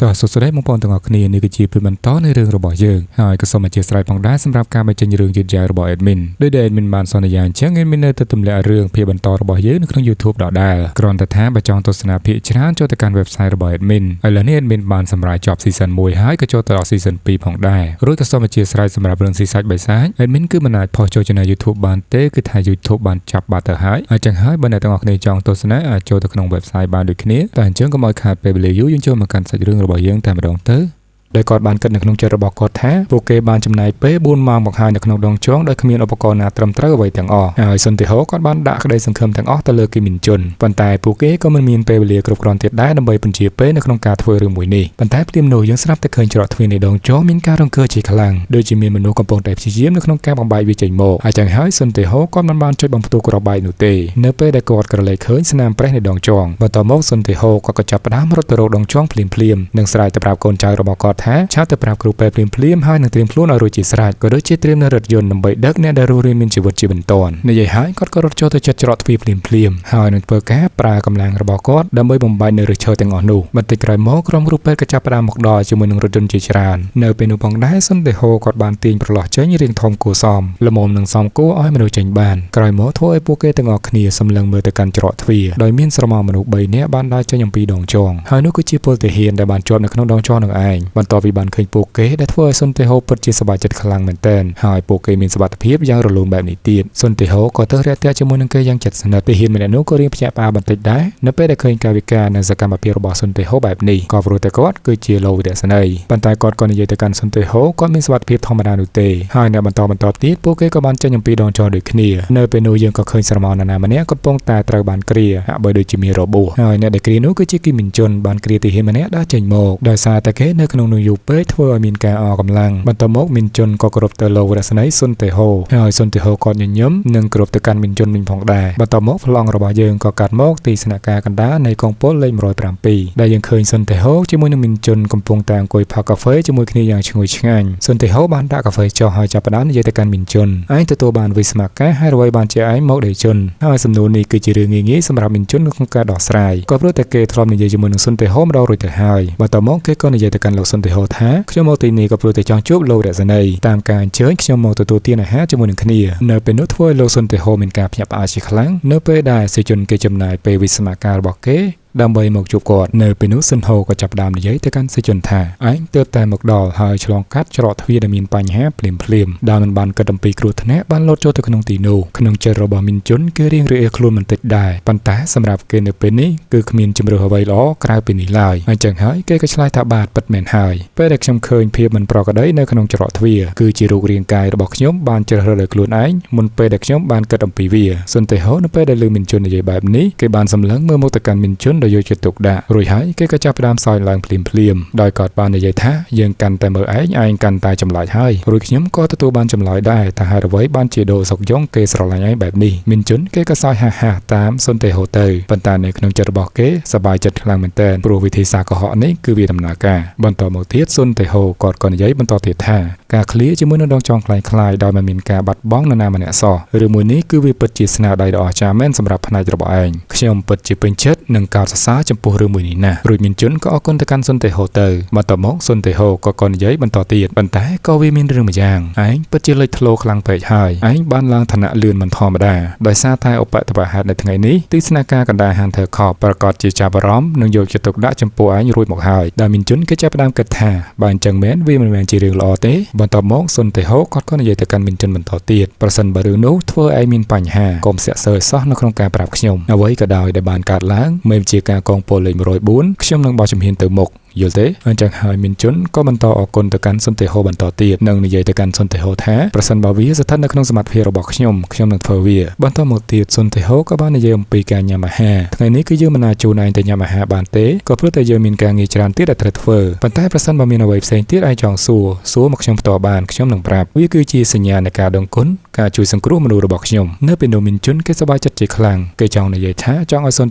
តោះសួស្តីបងប្អូនទាំងអស់គ្នានេះគឺជាពីបន្តនៃរឿងរបស់យើងហើយក៏សូមអធិស្ឋានផងដែរសម្រាប់ការបញ្ចេញរឿងយឺតយ៉ាវរបស់ admin ដោយដែល admin បានសន្យាអញ្ចឹង admin នៅតែទម្លាក់រឿងភាគបន្តរបស់យើងនៅក្នុង YouTube ដដែលគ្រាន់តែថាបើចង់ទស្សនាភាគច្រើនចូលទៅកាន់ website របស់ admin ឥឡូវនេះ admin បានសម្រាយចប់ season 1ហើយក៏ចូលទៅដល់ season 2ផងដែររួចក៏សូមអធិស្ឋានសម្រាប់រឿងស៊ីសាច់បិសាច admin គឺមិនអាចផុសចូល channel YouTube បានទេគឺថា YouTube បានចាប់បាត់ទៅហើយអញ្ចឹងហើយបើអ្នកទាំងអស់គ្នាចង់ទស្សនាអាចចូលទៅក្នុង website បានដូចគ្នាតែអញ្ចឹងកុំឲ្យខាតពេលវេលាយូរយើងចូលមកកាន់សាច់រឿងរបស់យើងតែម្ដងទៅដែលគាត់បានគិតនៅក្នុងចិត្តរបស់គាត់ថាពួកគេបានចំណាយពេល4ម៉ោងមកហើយនៅក្នុងដងចងដោយគ្មានឧបករណ៍ណាត្រឹមត្រូវអ្វីទាំងអស់ហើយសុនទីហូគាត់បានដាក់ក្តីសង្ឃឹមទាំងអស់ទៅលើគីមីនជុនប៉ុន្តែពួកគេក៏មិនមានពេលវេលាគ្រប់គ្រាន់ទៀតដែរដើម្បីពន្យាពេលនៅក្នុងការធ្វើរឿងមួយនេះប៉ុន្តែភ្លាមនោះយើងស្រាប់តែឃើញច្រកទ្វារនៃដងចងមានការរង្គើជាខ្លាំងដូចជាមានមនុស្សកំពុងតែព្យាយាមនៅក្នុងការបំបែកវាចេញមកហើយចឹងហើយសុនទីហូគាត់មិនបានចុចបំផ្ទុះគ្រាប់បែកនោះទេនៅពេលដែលគាត់ក្រឡេកឃើញស្នាមប្រេះនៃដងចងបន្តមកសុនទីហូគាត់ក៏ចាប់ផ្ដើមរត់ទៅរកដងចងភ្លាមៗនិងស្រែកទៅប្រាប់កូនចៅរបស់គាត់ថាឆាប់ទៅប្រាប់គ្រូពេទ្យភ្លាមៗហើយនឹងត្រៀមខ្លួនឲ្យរួចជាស្រេចក៏ដូចជាត្រៀមនៅរថយន្តដើម្បីដឹកអ្នកដែលរស់រានមានជីវិតជាបន្ទាន់និយាយហើយគាត់ក៏រត់ចូលទៅជិតច្រកទ្វារភ្លាមៗហើយនឹងធ្វើការប្រើកម្លាំងរបស់គាត់ដើម្បីបំបែកនៅឫសឈើទាំងអស់នោះបន្តិចក្រោយមកក្រុមគ្រូពេទ្យក៏ចាប់ផ្ដើមមកដល់ជាមួយនឹងរថយន្តជាច្រើននៅពេលនោះផងដែរសុនតេហូគាត់បានទាញប្រឡោះចេញរៀងធំគួរសមល្មមនឹងសមគួរឲ្យមនុស្សចេញបានក្រោយមកធ្វើឲ្យពួកគេទាំងអស់គ្នាសម្លឹងមើលទៅកាន់ច្រកទ្វារដោយមានស្រមោលមនុស្ស3នាក់បានដើរចេញអំពីដងចងហើយនោះគឺជាពលទាហានដែលបានជាប់នៅក្នុងដងចងនឹងឯងបន្ទាប់ពីបានឃើញពួកគេដែលធ្វើឲ្យសុនតេហូពិតជាសប្បាយចិត្តខ្លាំងមែនទែនហើយពួកគេមានសុវត្ថិភាពយ៉ាងរលូនបែបនេះទៀតសុនតេហូក៏ទៅរាក់ទាក់ជាមួយនឹងគេយ៉ាងជិតស្និទ្ធទាហានម្នាក់នោះក៏រៀងភ្ញាក់ផ្អើលបន្តិចដែរនៅពេលដែលឃើញកាយវិការនិងសកម្មភាពរបស់សុនតេហូបែបនេះក៏ព្រោះតែគាត់គឺជាលោកវិទ្យាសេនីយ៍ប៉ុន្តែគាត់ក៏និយាយទៅកាន់សុនតេហូគាត់មានសុវត្ថិភាពធម្មតានោះទេហើយនៅបន្តបន្តទៀតពួកគេក៏បានចេញអំពីដងចោលដូចគ្នានៅពេលនោះយើងក៏ឃើញស្រមោលនរណាម្នាក់កំពុងតែត្រូវបានគ្រាហាក់បីដូចជាមានរបួសហើយអ្នកដែលគ្រានោះគឺជាគីមីនជុនបានគ្រាទាហានម្នាក់ដើរចេញមកដោយសារតែគេនៅក្នុងនោះយូរពេកធ្វើឲ្យមានការអកម្លាំងបន្តមកមីនជុនក៏គោរពទៅលោកវរស្នីសុនតេហូហើយសុនតេហូក៏ញញឹមនិងគោរពទៅកាន់មីនជុនវិញផងដែរបន្តមកប្លង់របស់យើងក៏កាត់មកទីស្នាក់ការកណ្ដាលនៃកងពលលេខ107ដែលយើងឃើញសុនតេហូជាមួយនឹងមីនជុនកំពុងតែអង្គុយផឹកកាហ្វេជាមួយគ្នាយ៉ាងឈ្ងុយឆ្ងាញ់សុនតេហូបានដាក់កាហ្វេចុះហើយចាប់ផ្ដើមនិយាយទៅកាន់មីនជុនឯងទទួលបានវិស្មការហើយអ្វីបានជាឯងមកដេជុនហើយសំណួរនេះគឺជារឿងងាយៗសម្រាប់មីនជុនក្នុងការដោះស្រាយក៏ព្រោះតែគេធ្លាប់និយាយជាមួយនឹងសុនតេហូម្ដងរួចទៅហើយបន្តមកគេក៏និយាយទៅកាន់លោកសុនតេហូថាខ្ញុំមកទីនេះក៏ព្រោះតែចង់ជួបលោករស្នីតាមការអញ្ជើញខ្ញុំមកទទួលទានអាហារជាមួយនឹងគ្នានៅពេលនោះធ្វើឲ្យលោកសុនតេហូមានការភ្ញាក់ផ្អើលជាខ្លាំងនៅពេលដែលសេជនគេចំណាយពេលវិស្មការរបស់គេដើម្បីមកជួបគាត់នៅពេលនោះស៊ុនហូក៏ចាប់ផ្ដើមនិយាយទៅកាន់សេជនថាឯងទើបតែមកដល់ហើយឆ្លងកាត់ច្រកទ្វារដែលមានបញ្ហាភ្លាមភ្លាមដែលមិនបានគិតអំពីគ្រោះថ្នាក់បានលោតចូលទៅក្នុងទីនោះក្នុងចិត្តរបស់មីនជុនគឺរៀងរអៀលខ្លួនបន្តិចដែរប៉ុន្តែសម្រាប់គេនៅពេលនេះគឺគ្មានជម្រើសអ្វីល្អក្រៅពីនេះឡើយអញ្ចឹងហើយគេក៏ឆ្លើយថាបាទពិតមែនហើយពេលដែលខ្ញុំឃើញភាពមិនប្រក្រតីនៅក្នុងច្រកទ្វារគឺជារូបរាងកាយរបស់ខ្ញុំបានជ្រើសរើសដោយខ្លួនឯងមុនពេលដែលខ្ញុំបានគិតអំពីវាសុនតេហូនៅពេលដែលឮមីនជុននិយាយបែបនេះគេបានសម្លឹងមើលមកទៅកាន់មីនជុនដោយយកចិត្តទុកដាក់រួចហើយគេក៏ចាប់ផ្ដើមសើចឡើងភ្លាមភ្លាមដោយគាត់បាននិយាយថាយើងកាន់តែមើលឯងឯងកាន់តែចម្លែកហើយរួចខ្ញុំក៏ទទួលបានចម្លើយដែរថាហេតុអ្វីបានជាដូសុកយ៉ុងគេស្រឡាញ់ឯងបែបនេះមីនជុនគេក៏សើចហាហាតាមសុនតេហូទៅប៉ុន្តែនៅក្នុងចិត្តរបស់គេសប្បាយចិត្តខ្លាំងមែនទែនព្រោះវិធីសាស្ត្រកុហកនេះគឺវាដំណើរការបន្តមកទៀតសុនតេហូគាត់ក៏និយាយបន្តទៀតថាការឃ្លាជាមួយនឹងដងចងคล้ายៗដោយមិនមានការបាត់បង់នរណាម្នាក់សោះរឿងមួយនេះគឺវាពិតជាស្នាដៃដ៏អស្ចារ្យមែនសម្រាប់ផ្នែករបស់ឯងខ្ញុំពិតជាពេញចិត្តនិងកោតសរសើរចំពោះរឿងមួយនេះណាស់រួចមានជនក៏អរគុណទៅកាន់សុនតេហូទៅបន្តមកសុនតេហូក៏និយាយបន្តទៀតប៉ុន្តែក៏វាមានរឿងមួយយ៉ាងឯងពិតជាលេចធ្លោខ្លាំងពេកហើយឯងបានឡើងឋានៈលឿនមិនធម្មតាដោយសារតែឧបទ្ទវហេតុនៅថ្ងៃនេះទីស្នាក់ការកណ្ដាល Hunter Corp ប្រកាសជាចាប់អារម្មណ៍និងយកចិត្តទុកដាក់ចំពោះឯងរួចមកហើយដែលមានជនគេចាប់ផ្ដើមគិតថាបើអញ្ចឹងមែនវាមិនមែនជារឿងល្អទេបន្តមកសុនតេហូគាត់ក៏និយាយទៅកាន់មានជនបន្តទៀតប្រសិនបើរឿងនោះធ្វើឲ្យមានបញ្ហាកុំស្ទាក់សើសោះនៅក្នុងការប្រាប់ខ្ញុំអ្វីក៏ដោយដែលបានកើតឡើងមេជាការកងពលលេខ104ខ្ញុំនឹងបោះជំហានទៅមុខយល់ទេអញ្ចឹងហើយមានជនក៏បន្តអរគុណទៅកាន់សុនតេហូបន្តទៀតនិងនិយាយទៅកាន់សុនតេហូថាប្រសិនបើវាស្ថិតនៅក្នុងសមត្ថភាពរបស់ខ្ញុំខ្ញុំនឹងធ្វើវាបន្តមកទៀតសុនតេហូក៏បាននិយាយអំពីការញ៉ាំអាហារថ្ងៃនេះគឺយើងមិនអាចជូនឯងទៅញ៉ាំអាហារបានទេក៏ព្រោះតែយើងមានការងារច្រើនទៀតដែលត្រូវធ្វើប៉ុន្តែប្រសិនបើមានអ្វីផ្សេងទៀតឯងចង់សួរសួរមកខ្ញុំផ្ទាល់បានខ្ញុំនឹងប្រាប់វាគឺជាសញ្ញានៃការដឹងគុណការជួយសង្គ្រោះមនុស្សរបស់ខ្ញុំនៅពេលនោះមានជនគេសប្បាយចិត្តជាខ្លាំងគេចង់និយាយថាចង់ឲ្យសុន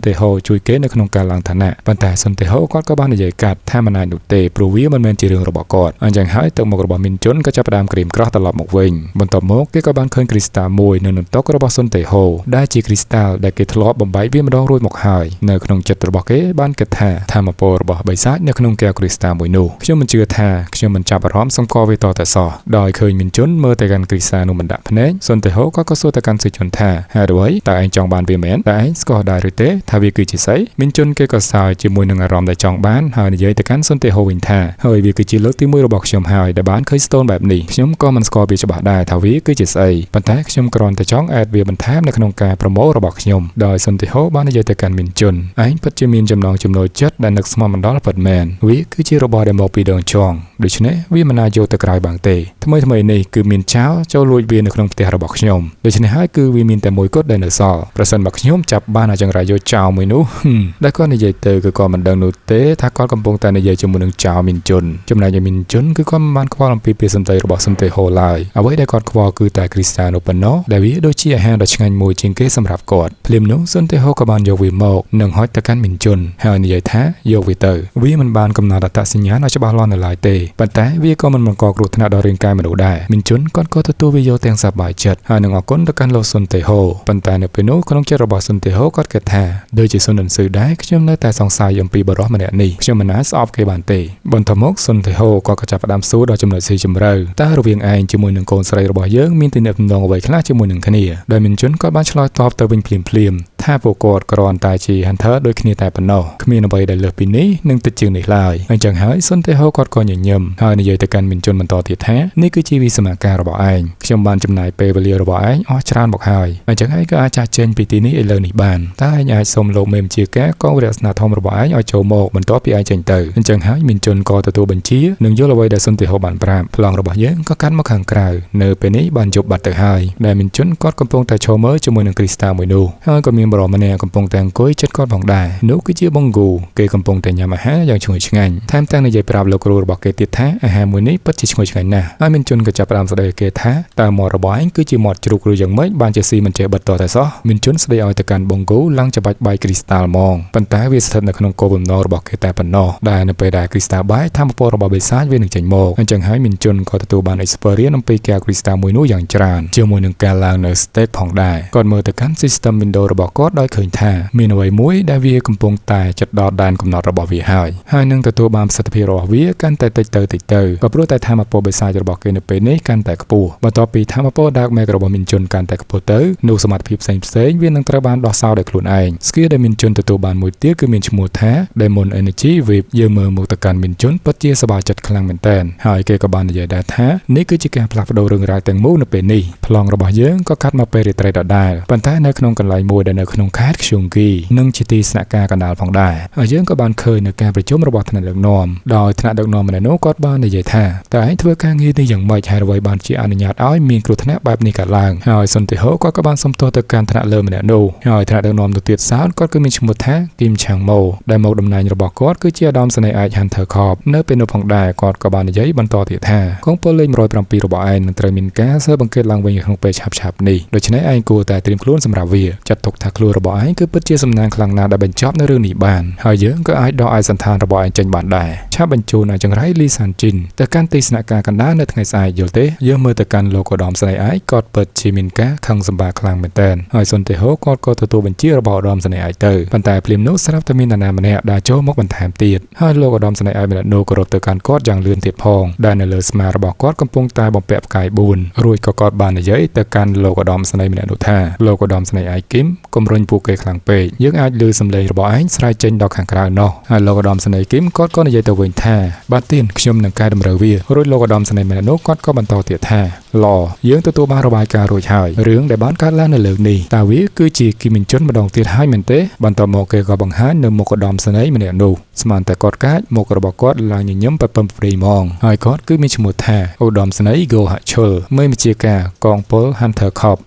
តេហូជួយគេនៅក្នុងការឡើងឋានៈប៉ុន្តែសុនតេហូគាត់ក៏បាននិយាយកាត់ថា ថាមិនអាចនោះទេព្រោះវាមិនមែនជារឿងរបស់គាត់អញ្ចឹងហើយទឹកមុខរបស់មីនជុនក៏ចាប់ផ្ដើមក្រៀមក្រោះត្រឡប់មកវិញបន្ទាប់មកគេក៏បានឃើញគ្រីស្តាល់មួយនៅនឹងតុរបស់សុនតេហូដែលជាគ្រីស្តាល់ដែលគេធ្លាប់បំបែកវាម្ដងរួចមកហើយនៅក្នុងចិត្តរបស់គេបានគិតថាធម្មពលរបស់បិសាចនៅក្នុងកែវគ្រីស្តាល់មួយនោះខ្ញុំមិនជឿថាខ្ញុំមិនចាប់អារម្មណ៍សម្គាល់វាតតែសោះដោយឃើញមីនជុនមើលទៅកាន់គ្រីស្តាល់នោះមិនដាក់ភ្នែកសុនតេហូក៏សួរទៅកាន់សុជុនថាហេតុអ្វីតើឯងចង់បានវាមែនតើឯងស្គាល់ដែរឬទេថាវាគឺជាស្អីមីនជុនគេក៏សើចជាមួយនឹងអារម្មណ៍ដែលចង់បានហើយនិយាយទៅកាន់សុនតេហូវិញថាហើយវាគឺជាលើកទី1របស់ខ្ញុំហើយដែលបានឃើញ stone បែបនេះខ្ញុំក៏មិនស្គាល់វាច្បាស់ដែរថាវាគឺជាស្អីប៉ុន្តែខ្ញុំគ្រាន់តែចង់អេដវាបន្ថែមនៅក្នុងការប្រមូលរបស់ខ្ញុំដោយសុនតេហូបាននិយាយទៅកាន់មីនជុនឯងពិតជាមានចំណងចំណូលចិត្តដែលនឹកស្មានមិនដល់ពិតមែនវាគឺជារបស់ដែលមកពីដងចងដូច្នេះវាមិនអាចយកទៅក្រៅបានទេថ្មីៗនេះគឺមានចោលចូលលួចវានៅក្នុងផ្ទះរបស់ខ្ញុំដូច្នេះហើយគឺវាមានតែមួយគត់ដែលនៅសល់ប្រសិនបើខ្ញុំចាប់បានអាចង្រៃយកចោលមួយនោះដែលគាត់និយាយទៅគឺគាត់មិនដឹងនោះទេថាគាត់កំពុងតែនិយាយជាមួយនឹងចោលមីនជុនចំណែកឯមីនជុនគឺគាត់មិនបានខ្វល់អំពីពាក្យសម្ដីរបស់សុនតេហូឡើយអ្វីដែលគាត់ខ្វល់គឺតែគ្រីស្តានោះប៉ុណ្ណោះដែលវាដូចជាអាហារដ៏ឆ្ងាញ់មួយជាងគេសម្រាប់គាត់ភ្លាមនោះសុនតេហូក៏បានយកវាមកនិងហុចទៅកាន់មីនជុនហើយនិយាយថាយកវាទៅវាមិនបានកំណត់អត្តសញ្ញាណឲ្យច្បាស់លាស់នៅឡើយទេប៉ុន្តែវាក៏មិនបង្កគ្រោះថ្នាក់ដល់រាងកាយមនុស្សដែរមីនជុនគាត់ក៏ទទួលវាយកទាំងសប្បាយចិត្តហើយនឹងអរគុណទៅកាន់លោកសុនតេហូប៉ុន្តែនៅពេលនោះក្នុងចិត្តរបស់សុនតេហូគាត់គិតថាដូចជាសុនដិនស៊ឺដែរខ្ញុំនៅតែសង្ស័យអំពីបរិសម្នាក់នេះខ្ញុំមិនអាចស្អប់គេបានទេបន្ទាប់មកសុនតេហូក៏ចាប់ផ្ដើមសួរដល់ចំណុចស៊ីជម្រៅតើរវាងឯងជាមួយនឹងកូនស្រីរបស់យើងមានទំនាក់ទំនងអ្វីខ្លះជាមួយនឹងគ្នាដោយមីនជុនគាត់បានឆ្លើយតបទៅវិញភ្លាមៗថាពួកគាត់គ្រាន់តែជា Hunter ដូចគ្នាតែប៉ុណ្ណោះគ្មានអ្វីដែលលើសពីនេះនិងតិចជាងនេះឡើយអញ្ចឹងហើយសុនតេហូគាត់ក៏ញញឹមហើយនិយាយទៅកាន់មីនជុនបន្តទៀតថានេះគឺជាវិសមការរបស់ឯងខ្ញុំបានចំណាយពេលវេលារបស់ឯងអស់ច្រើនមកហើយអញ្ចឹងឯងក៏អាចចាស់ចេញពីទីនេះឥឡូវនេះបានតើឯងអាចសុំលោកមេបញ្ជាការកងវរៈស្នាធំរបស់ឯងឲ្យចូលមកបន្ទាប់ពីឯងចេញទៅអញ្ចឹងហើយមីនជុនក៏ទទួលបញ្ជានិងយល់អ្វីដែលសុនតេហូបានប្រាប់ប្លង់របស់យើងក៏កាត់មកខាងក្រៅនៅពេលនេះបានយប់បាត់ទៅហើយដែលមីនជុនគាត់កំពុងតែឈរមើលជាមួយនឹងគ្រីស្តាល់មួយនោះហើយក៏មានបរិសម្នាក់កំពុងតែអង្គុយចិត្តគាត់ផងដែរនោះគឺជាបងហ្គូគេកំពុងតែញ៉ាំអាហារយ៉ាងឈ្ងុយឆ្ងាញ់ថែមទាំងនិយាយប្រាប់លោកគ្រូរបស់គេទៀតថាអាហារមួយនេះពិតជាឈ្ងុយឆ្ងាញ់ណាស់ហើយមីនជុនក៏ចាប់ផ្ដើមស្ដីឲ្យគេថាតើមាត់របស់ឯងគឺជាមាត់ជ្រូកឬយ៉ាងម៉េចបានជាស៊ីមិនចេះបិទតតែសោះមីនជុនស្ដីឲ្យទៅកាន់បងហ្គូឡើងច្បាច់បាយគ្រីស្តាល់ហ្មងប៉ុន្តែវាស្ថិតនៅក្នុងគោលបំណងរបស់គេតែប៉ុណ្ណោះដែលនៅពេលដែលគ្រីស្តាល់បាយធម្មពលរបស់បិសាចវានឹងចេញមកអញ្ចឹងហើយមីនជុនក៏ទទួលបាន experience អំពីកែវគ្រីស្តាល់មួយនោះយ៉ាងច្រើនជាមួយនឹងការឡើងនៅ state ផងដែរគាត់មើលទៅកាន់ system window របស់គាត់ដោយឃើញថាមានអ្វីមួយដែលវាកំពុងតែជិតដល់ដែនកំណត់របស់វាហើយហើយនឹងទទួលបានប្រសិទ្ធភាពរបស់វាកាន់តែតិចទៅតិចទៅក៏ព្រោះតែធម្មពលបិសាចរបស់គេនៅពេលនេះកាន់តែខ្ពស់បន្ទាប់ពីធម្មពល Dark Magic របស់មីនជុនកាន់តែខ្ពស់ទៅនោះសមត្ថភាពផ្សេងៗវានឹងត្រូវបានដោះសោដោយខ្លួនឯង skill ដែលមីនជុនទទួលបានមួយទៀតគឺមានឈ្មោះថា Demon Energy Whip យើងមើលមកទៅកាន់មីនជុនពិតជាសប្បាយចិត្តខ្លាំងមែនទែនហើយគេក៏បាននិយាយដែរថានេះគឺជាការផ្លាស់ប្ដូររឿងរ៉ាវទាំងមូលនៅពេលនេះប្លង់របស់យើងក៏កាត់មកពេលរាត្រីដដែលប៉ុន្តែនៅក្នុងកន្លែងមួយដែលនៅក្នុងខេត្តខ្យុងគីនិងជាទីស្នាក់ការកណ្ដាលផងដែរហើយយើងក៏បានឃើញនៅការប្រជុំរបស់ថ្នាក់ដឹកនាំដោយថ្នាក់ដឹកនាំម្នាក់នោះគាត់បាននិយាយថាតើឯងធ្វើការងារនេះយ៉ាងម៉េចហើយអ្វីបានជាអនុញ្ញាតឲ្យមានគ្រោះថ្នាក់បែបនេះកើតឡើងហើយសុនតេហូគាត់ក៏បានសុំទោសទៅកាន់ថ្នាក់លើម្នាក់នោះហើយថ្នាក់ដឹកនាំទៅទៀតសោតគាត់គឺមានឈ្មោះថាគីមឆាងម៉ូដែលមកតំណែងរបស់គាត់គឺជាឧត្តមសេនីយ៍ឯក Hunter Corp នៅពេលនោះផងដែរគាត់ក៏បាននិយាយបន្តទៀតថាកងពលលេខ107របស់ឯងនឹងត្រូវមានការស៊ើបអង្កេតឡើងវិញក្នុងពេលឆាប់ៗនេះដូច្នេះឯងគួរតែត្រៀមខ្លួនសម្រាប់វាចាត់ទុកថាខ្លួនរបស់ឯងគឺពិតជាសំណាងខ្លាំងណាស់ដែលបញ្ចប់នៅរឿងនេះបានហើយយើងក៏អាចដកឯកសណ្ឋានរបស់ឯងចេញបានដែរឆាប់បញ្ជូនឲ្យចង្រៃលីសានជីនទៅកាន់ទីស្នាក់ការកណ្ដាលនៅថ្ងៃស្អែកយល់ទេយើងមើលទៅកាន់លោកឧត្តមសេនីយ៍ឯកគាត់ពិតជាមានការខឹងសម្បាខ្លាំងមែនទែនហើយសុនតេហូគាត់ក៏ទទួលបញ្ជារបស់ឧត្តមសេនីយ៍ឯកទៅប៉ុន្តែភ្លាមនោះស្រាប់តែមាននរណាម្នាក់ដែលចូលមកបន្ថែមទៀតហើយលោកឧត្តមសេនីយ៍ឯកម្នាក់នោះក៏រត់ទៅកាន់គាត់យ៉ាងលឿនទៀតផងដែលនៅលើស្មារបស់គាត់កំពុងតែបំពាក់ផ្កាយ4រួចក៏គាត់បាននិយាយទៅកាន់លោកឧត្តមសេនីយ៍ម្នាក់នោះថាលោកឧត្តមសេនីយ៍ឯកគីមកុំរុញពួកគេខ្លាំងពេកយើងអាចឮសំឡេងរបស់ឯងស្រែកចេញដល់ខាងក្រៅនោះហើយលោកឧត្តមសេនីយ៍គីមគាត់ក៏និយាយទៅវិញថាបាទទៀនខ្ញុំនឹងកែតម្រូវវារួចលោកឧត្តមសេនីយ៍ម្នាក់នោះគាត់ក៏បន្តទៀតថាល្អយើងទទួលបានរបាយការណ៍រួចហើយរឿងដែលបានកើតឡើងនៅលើកនេះតើវាគឺជាគីមីនជុនម្ដងទៀតហើយមែនទេបន្ទាប់មកគេក៏បង្ហាញនៅមុខឧត្តមសេនីយ៍ម្នាក់នោះស្មានតែគាត់កាចមុខរបស់គាត់ឡើងញញឹមពឹមព្រីហ្មងហើយគាត់គឺមានឈ្មោះថាឧត្តមសេនីយ៍ហ្គោហាក់ឈុលមេបញ្ជាការកងពល Hunter Corp